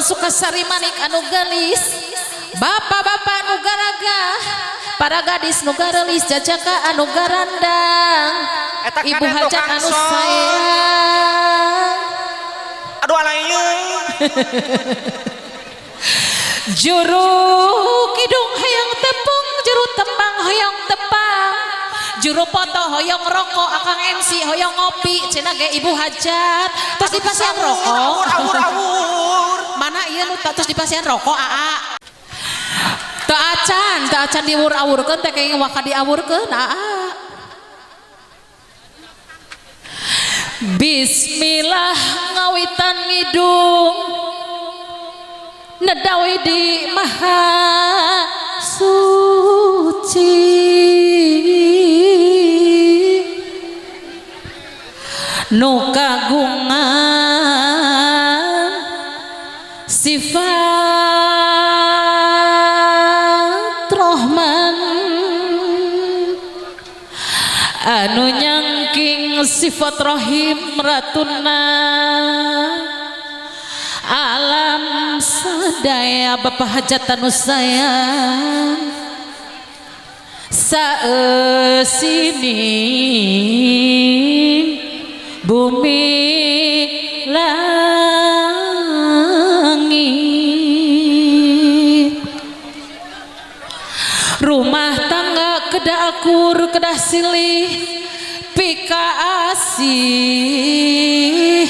Lembang Sukasari manik anu gelis, bapak-bapak nu garaga, para gadis nu garelis, jajaka anu garandang, Eta ibu kade hajat tukang anu son. Sayang. Aduh alaieu. Juru kidung hayang tepung, juru tembang hayang tepang, juru foto hoyong rokok, akang MC hoyong ngopi, cenah ge ibu hajat terus dipasihan rokok. Awur awur awur. Mana ieu nu terus dipasihan rokok, aa? Teu acan, teu acan diawur-awurkeun teh, kenging waka diawurkeun, aa. Bismillah ngawitan ngidung nedawi di maha suci, nu kagungan sifat Rahman anu nyangking sifat Rahim, ratuna alam sadaya. Bapak hajat anu sayang, saeusini bumi langit, rumah tangga kedah akur, kedah silih pika asih,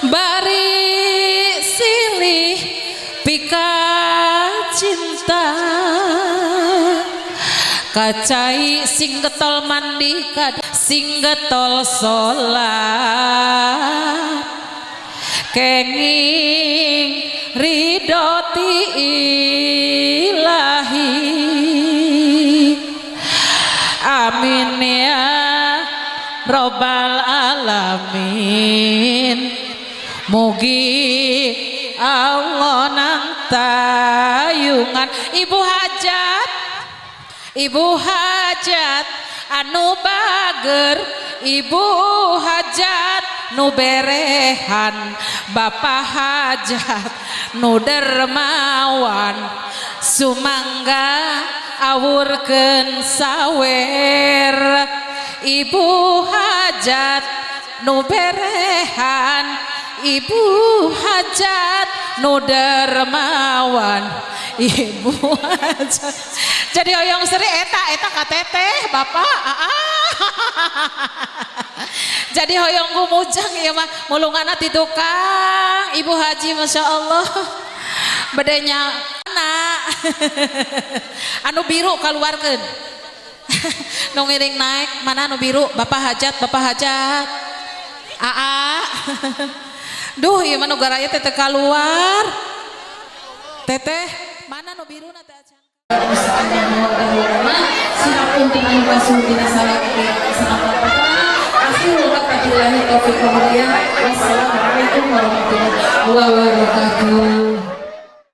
bari silih pika cinta. Kacai sing getol mandi, sing getol salat, kenging ridho ti ilahi. Amin ya robbal alamin. Mugi Allah nang tayungan. Ibu hajat, ibu hajat anu bager, ibu hajat nu berehan, bapak hajat nu dermawan, sumangga awurkeun sawer. Ibu hajat nu berehan, ibu hajat nu dermawan, ibu hajat jadi hoyong seri. Eta eta ka teteh bapak, aa. Jadi hoyong gumujang ieu mah mulunganna ti tukang ibu haji. Masya Allah, bedenya anak anu biru kaluarkeun nu ngiring naik. Mana anu biru? Bapak hajat, bapak hajat, aa. Duh, ieu mah nu garaya teh teu kaluar. Teteh mana nu biru na teh acan? Wassalamualaikum warahmatullahi wabarakatuh.